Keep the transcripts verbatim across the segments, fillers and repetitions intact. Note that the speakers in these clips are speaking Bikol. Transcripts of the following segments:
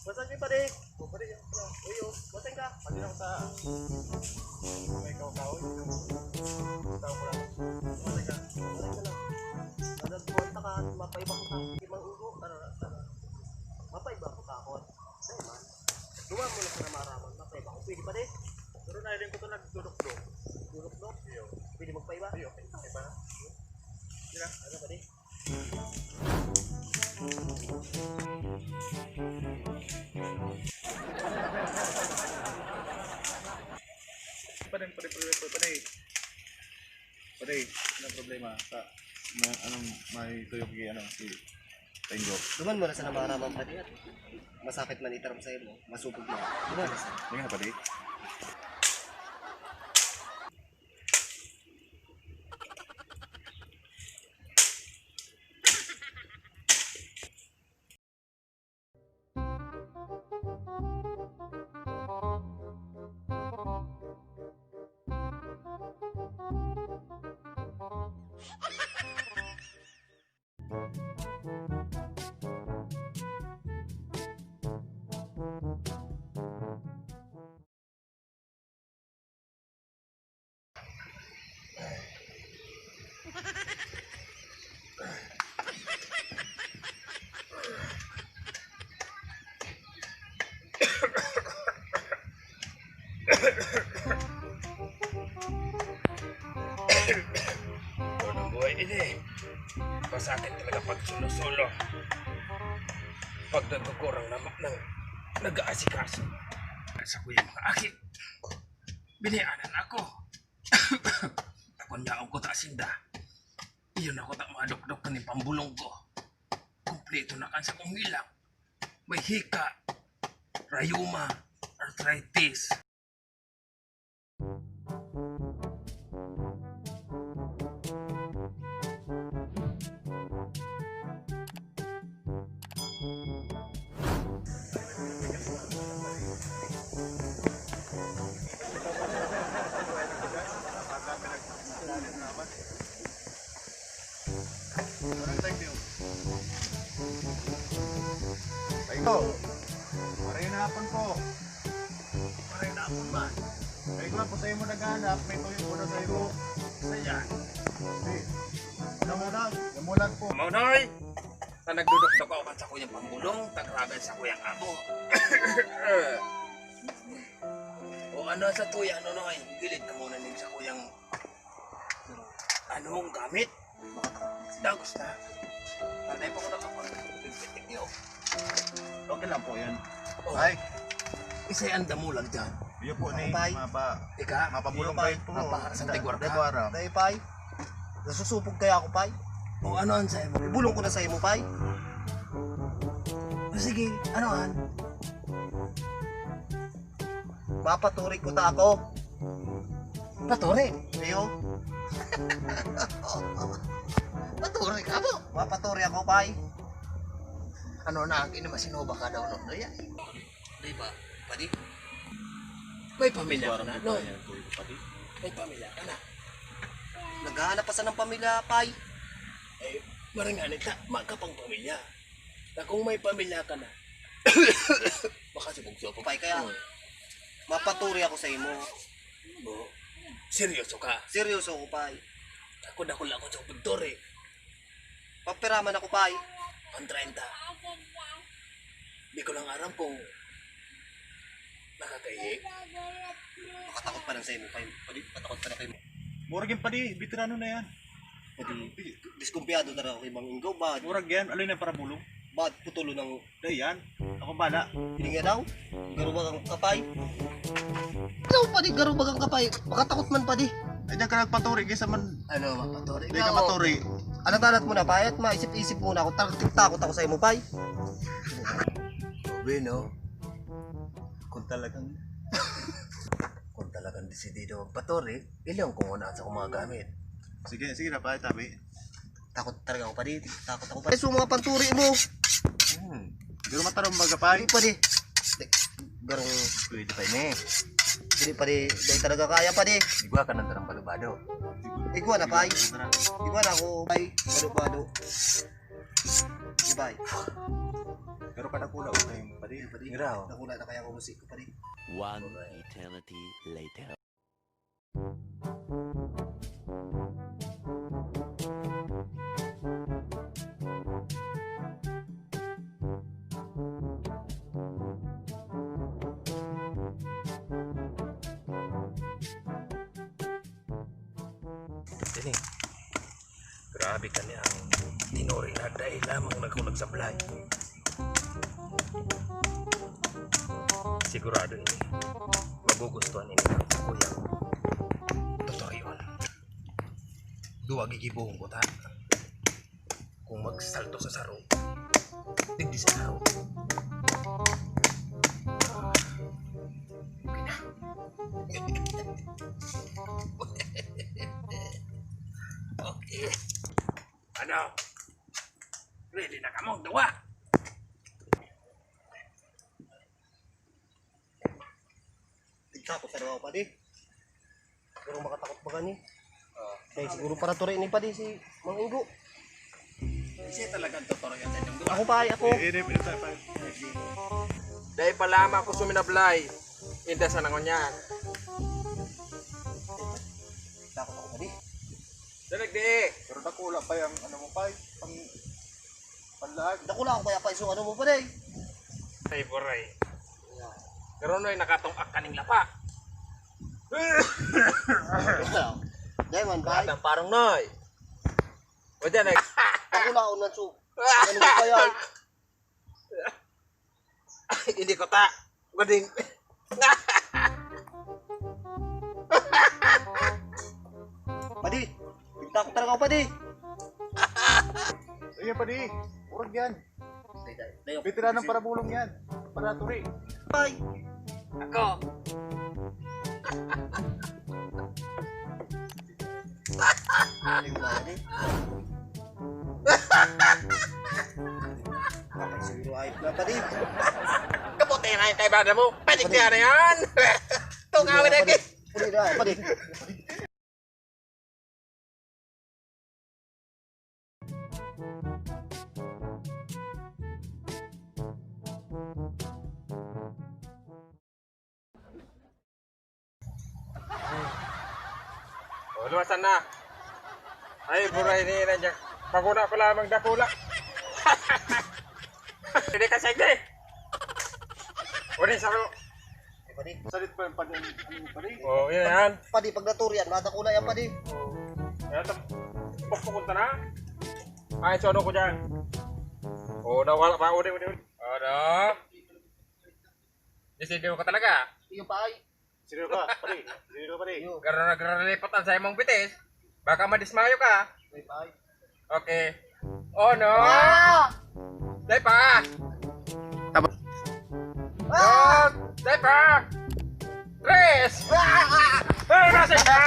Basta ni pare. O, pare, yan pala. Uy, oh, basta ka. Pati lang sa may kaw-kaw. Tao ko lang. Basta ka. Basta ka lang. Nagkuhan ka, mapaiba ko sa imang ulo. Ano, ano. Mapaiba ko sa ako. Sa'yo man. Duwa mo lang sa namaraman. Mapaiba ko. Pwede pa din. Pero nahiling ko ito nagdudukdok. Dudukdok? Iyo. Pwede magpaiba? Iyo, okay. Paiba na. Sila, ano pa din? Pare, pare, pare, pare, pare. Pare, anong problema? Sa, na, anong may tuyok ki, ano, si Tengo? Duman mo na sa namaraman pa diyan. Masakit man itaram sa'yo mo. Masubog na. Duman na sa. Tingnan, pare. Ano buhay ini? Masakit talaga pag sulo-sulo. Pag nagkukurang na ma-, ng nag-aasikaso. Sa kuya mga aki, binianan ako. Takon yaon ko ta asinda. Iyo na ko ta madokdok kan pambulong ko. Kumpleto na kan sakong hilak. May hika, rayuma, arthritis. Ay, ko. Maray na hapon po. Maray na hapon man. Ay, ko po sa imo naghahanap, may tuyo po na sa imo. Sa yan. Hindi. Namulag, namulag po. Maunoy! Na nagdudukdok ako kan sakuyang pambulong, tagragan sakuyang amo. O ano sa tuya, Nonoy? Gilid ka muna ning sakuyang anong gamit? Dagos na. Tatay pa ko na kapag pigpitik niyo. Okay lang po yun. Oh. Ay. Isay ang damulag dyan? Iyo po ni Tay. Mapa, Ika? Mapabulong Iyo, Tay. Kayo po. Mapa, sa Tigwar ka? Tigwar, ah. Tay, Pay. Nasusupog kaya ako, Pay? O ano an sa'yo mo? Ibulong ko na sa'yo mo, Pay. O sige, ano an? Mapaturi ko ta ako. Paturi? Iyo. Paturi ka mo? Mapaturi ako, Pay. Ano na, ang inamasinuba ka daw, no? Ano yan? Di ba, padi? May pamilya ka na, no? May pamilya ka na. Naghahanap pa sa ng pamilya, Pay. Eh, maring anit na, magkapang pamilya. Na kung may pamilya ka na, makasibugso pa. Pay, kaya Hmm. mapaturi ako sa imo. Oo. Seryoso ka? Seryoso ako, Pay. Ako, dakula ako sa pagturi. Pagpiraman ako, Pay. Pang treinta. Di ko lang aram kung nakakaihi. Makatakot pa lang sa imo, Pay. Pwede, patakot pa na kayo. Murag yung padi, veterano na yan. Pwede, diskumpiyado talaga ako kay Mang Inggaw, bad. Murag yan, aloy na para bulong. Bad, putulo ng Dayan, ako bala. Hindi nga daw. Garubagang kapay. Ikaw pa di, garubagang kapay. Makatakot man pa di. Ay, diyan ka nagpaturi, kaysa man Ano, mapaturi di ka ka mo? maturi. Ano talat mo na, Pay? At maisip-isip muna ako. Takot, takot ako sa imo, Pay. Sabi, no? Kung talagang, kung Talagang desidido magpaturi, ilang ko muna sa akong mga gamit. Sige, sige na, pare, tabi. Takot talaga ako, padi. Takot ako, padi. So, mga panturi mo. Hmm. Pero matarong baga, pare. Hindi, padi. Garong pwede pa ini. Hindi, padi. Hindi talaga kaya, padi. Igwa ka ng tarong balubado. Igwa na, pay. Igwa na ako, pay. Balubado. Goodbye. Pero kadakula ko kayong padi, padi. Mira, oh. Dakula na kaya ako musik ko, padi. One eternity later. Ini. Grabe kani ang tinuri na dai lamang nagkulag sa balay. Sigurado ini. Magugustuhan ini ng kuyang tutorial. Duwa gigibohon ko ta. Kung magsalto sa saro, digdi sa saro. Okay na. Okay. Ano? Ready na kamo, duwa? Tigsa ko sa duwa, padi. Pero makatakot ba gani? Ah. Kaya siguro para turi ni padi si Mang Ingo. Siya talagang tutorial sa inyong duwa. Ako pa, ay, ako. Eh, eh, eh, eh, eh. Dai pa lamang ako suminablay. Inda sa nangon yan. Takot ako, padi. Dalag di. Pero dakula pa yung ano mo, pay. Pang, panlaag. Dakula ako kaya pa iso ano mo, padi. Ay, buray. Pero noy, nakatong-ak kaning lapa. Dai man, pay. Nakatong parang noy. O dyan, nag- Dakula ako na su. Ano mo kaya? Hindi ko ta. Mading. Padi, tigta ko talaga ako, padi. Ayan, padi. Urag yan. Veteranong parabulong yan. Paraturi. Ay! Ako! Ay, wala ni. Bakit siguro ay wala pa di? Kaputi na yung kaibahan mo. Pwede kaya na yan. Tungawi na, pwede. Pwede na, pwede. O, luwasan na. Ay, buray ni ina niya. Paguna ko lamang dakula. Hindi ka sige. Uli sa ko. Padi. Salit pa yung padi, ano yung padi? O, yan, yan. Padi, pag naturi yan, madakula yan, padi. Yan, tam-, pupunta na. Ay, so ano ko dyan? O, nawala pa. Uli, uli, uli. Ano? Desidido ka talaga? Iyo pa ay. Sino ka, pare? Sino ka, pare? Iyo. Garo na garo na lipatan sa imong bitis. Baka madismayo ka. Iyo pa ay. Okay. Oh, no. Ah! Dai pa. Tama. Ah! Dai pa. Tres. Ah! Ay, nasa ka?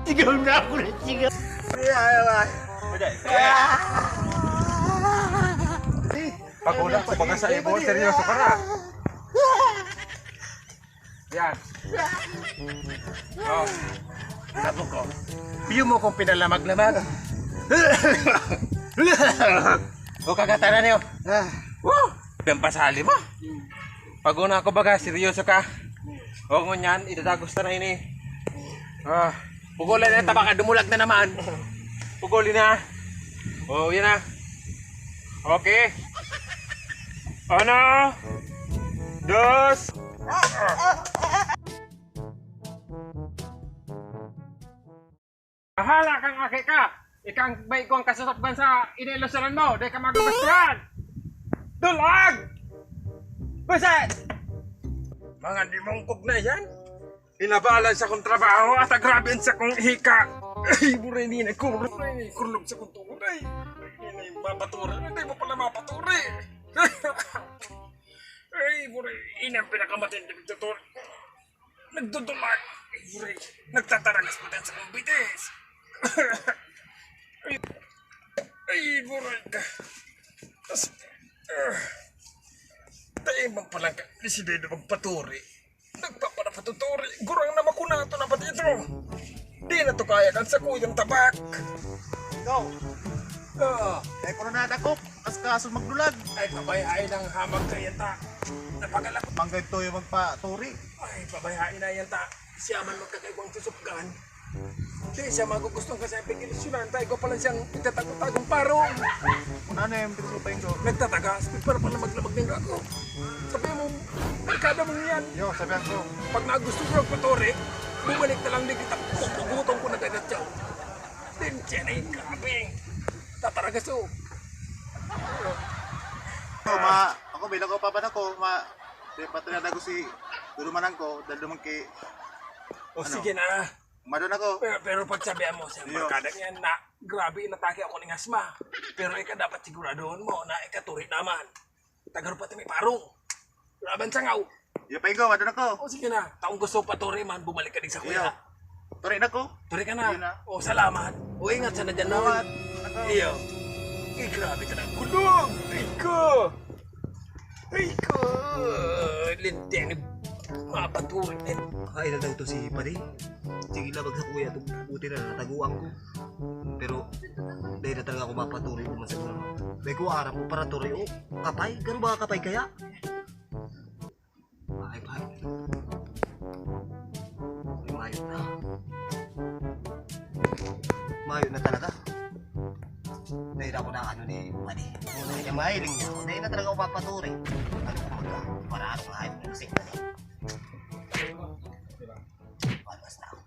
Sigaw na ako ng sigaw. Ay, ay, ay. Pag-una ko, baka sa ibo, seryoso ka na. Yan. Oh. Labo ko. Piyo mo kong pinalamag-lamag. O, kagatanan niyo. Ah. Woo! Ang pasali mo. Pag-una ko baga, seryoso ka. O, ngunyan, idadagos ta na ini. Ah, pugulin na, tabaka dumulag na naman. Pugulin na. O, yan na. Okay. Uno, dos. Bahala kang aki ka! Ikang may igwang kasasakban sa iniilusuran mo, di ka magugustuhan! Dulag! Buset! Mga dimongkog na yan. Inabalan sa kong trabaho at agrabe sa kong hika. Ay, buray ni na kurlog, ay, kurlog sa kong tuhod, ay. Ay, mapaturi, hindi mo pala mapaturi. Ay, buray, inang pinakamatinding doktor. Nagdudulag. Ay, buray, nagtataragas pa din sa kong bitis. Ay, ay, buray ka. Tas, ah, tayo man palang ka, desidido magpaturi. Nagpapanapatuturi, gurang na makunato na pati ito. Di na to kaya kan sakuyang tabak. Ikaw, Ah, kaya ko na nadakop, kaskaso magdulag. Ay, pabayaan ang hamag na yan ta. Napagalak. Manggay toyo magpaturi. Ay, pabayaan na yan ta. Siya man magkakaibang susupgan. Di siya magugustong kasi ang pigilisyonan. Tayo ko pala siyang itatago-tagong parong. Kung ano yung pinagsupayin ko. Nagtatagas, pero pala maglamag ng ako. Sabi mo, barkada mo yan. Yo, sabihan ko. Pag nagusto ko magpaturi, bumalik na lang din kita. Pagpagutong ko na dagat siya. Din siya na yung grabe. Tataragas, oh. So, ma, ako, bilang ko, papa na ko, ma, di, patriada ko si, dulumanan ko, dahil duman kay, O, ano? Sige na. Madon ako. Pero, pero pagsabihan mo sa Iyo. Barkada niyan na, grabe, inatake ako ng asma. Pero ika dapat siguraduhon mo na ikaturi naman. Tagaro pati may parong. Laban sa ngaw. Iyo, pahingo, madon ako. O, sige na. Taong gusto paturi man, bumalik ka din sa kuya. Iyo. Turi na ko. Turi ka na. Sige na. O, salamat. O, ingat sa na dyan, Salamat. Noy. Iyo. Eh, grabe ka na. Kulog! Ay ko! Ay ko! Linteng. Mapaturi din. Ay, na daw to si pare. Sige lang, bagsak kuya. Itong buti na nataguan ko. Pero, dahil na talaga ako mapaturi, duman sa mga. Dahil ko aram ko para turi, oh. Kapay? Garo ba kapay kaya? Ay, pare. Ay, mayo na. Mayo na talaga. Dahil ako na ano ni Padi. Dahil na mahiling niya ako. Dahil na talaga ako papaturi. Ano ko magka? Para ano nga yung music na niya. Palmas na ako.